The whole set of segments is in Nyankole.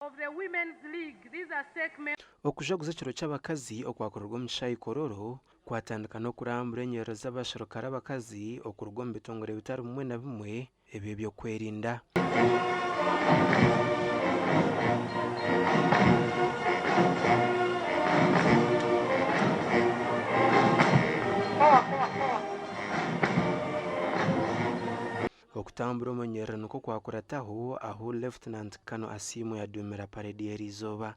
Of the Women's League. These are SEC members. Okujaguza ekiro ky'abakazi okwakorerwa omu kishaayi Kololo kwatandika n'okurambura enyerere z'abasherukare abakazi okuruga omu bitongore bitari bimwe na bimwe eby'ebyokwerinda. Okutambura omu nyerere nikwo kwakurataho ahu Lieutenant Colonel Asiimwe yaduumira paredi y'eriizooba.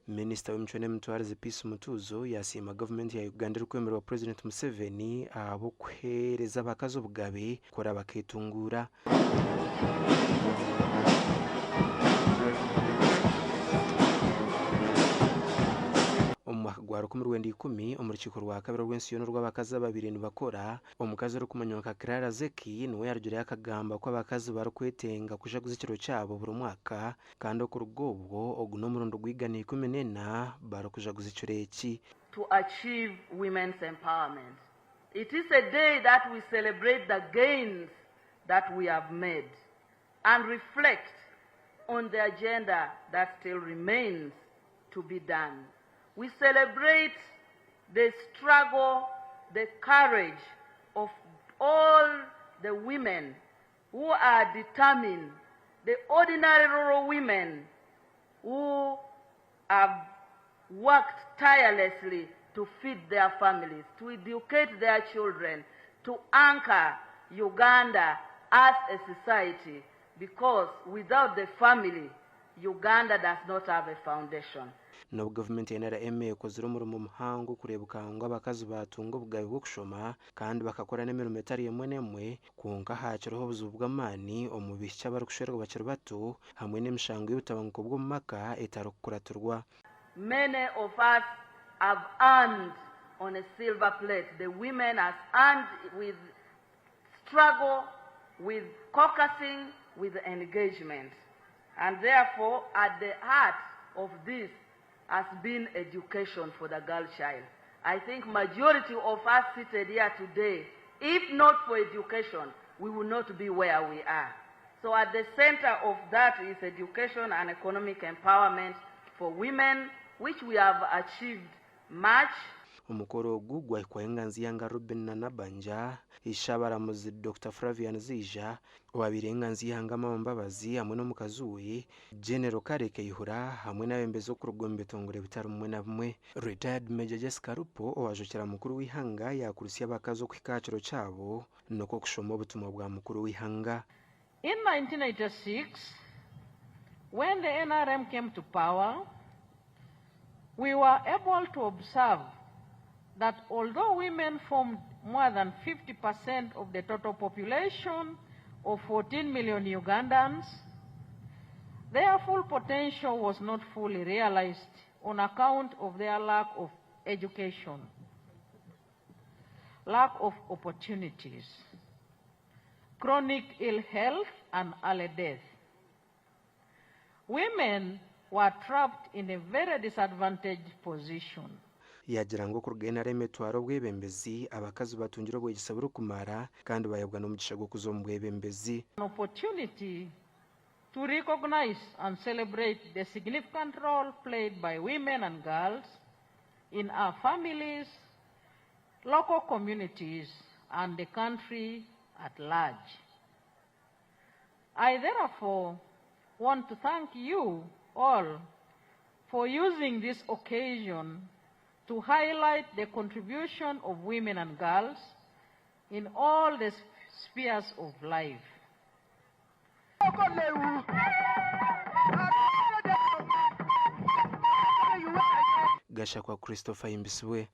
Minisita w'emicwe n'emitwarize Peace Mutuuzo yaasiima gavumenti ya Uganda erikwemererwa Purezidenti Museveni ahabw'okuheereza abakazi obugabe kukora bakeetunguura. Omu mwaka gwa 1910, omu rukiiko rwa kabiri orw'ensi yoona orw'abakazi ababaire nibakora, omukazi orikumanywa nka Clara Zeki niwe yaarugireyo akagamba ku abakazi barikwetenga kujaguza ekiro kyabo buri mwaka kandi okuruga obwo ogu n'omurundi gwa 114 barikujaguza ekiro eki. to achieve women's empowerment. It is a day that we celebrate the gains that we have made and reflect on the agenda that still remains to be done. We celebrate the struggle, the courage of all the women who are determined, the ordinary rural women who have worked tirelessly to feed their families, to educate their children, to anchor Uganda as a society, because without the family, Uganda does not have a foundation. N'obu gavumenti ya NRM ekozire omurimo muhango kureebeka ngu abakazi baatunga obugabe bw'okushoma kandi bakakora n'emirimo etari emwe n'emwe, kwonka haakiriho obuzibu bw'amaani omu baishiki abarikushwerwa bakiri bato hamwe n'emishango y'obutabanguko bw'omu maka etarikukuratirwa. Many of us have earned on a silver plate. The women has earned with struggle, with caucusing, with engagement. And therefore, at the heart of this has been education for the girl child. I think majority of us seated here today, if not for education, we will not be where we are. So at the center of that is education and economic empowerment for women, which we have achieved much. Omukoro ogu gwahikwaho enganzi y'eihanga Robinah Nabbanja, Ishe-abaramuzi Dokita Flavian Zeija, owaabaire enganzi y'eihanga Amama Mbabazi hamwe n'omukazi we, General Kale Kayihura hamwe n'abeebembezi okuruga omu bitongore bitari bimwe na bimwe. Retired Major Jessica Alupo owaajwekyera mukuru w'eihanga yaakurutsya abakazi okuhika aha kiro kyabo nikwo kushoma obutumwa bwa mukuru w'eihanga. In 1986, when the NRM came to power, we were able to observe that although women formed more than 50% of the total population of 14 million Ugandans, their full potential was not fully realized on account of their lack of education, lack of opportunities, chronic ill health, and early death. Women were trapped in a very disadvantaged position. Yaagira ngu okuruga NRM etwara obwebembezi, abakazi batungire obwegyese burikumara kandi baheebwa n'omugisha gw'okuza omu bwebembezi. An opportunity to recognize and celebrate the significant role played by women and girls in our families, local communities, and the country at large. I therefore want to thank you all for using this occasion to highlight the contribution of women and girls in all the spheres of life. Gashakwa Christopher Ahimbisibwe.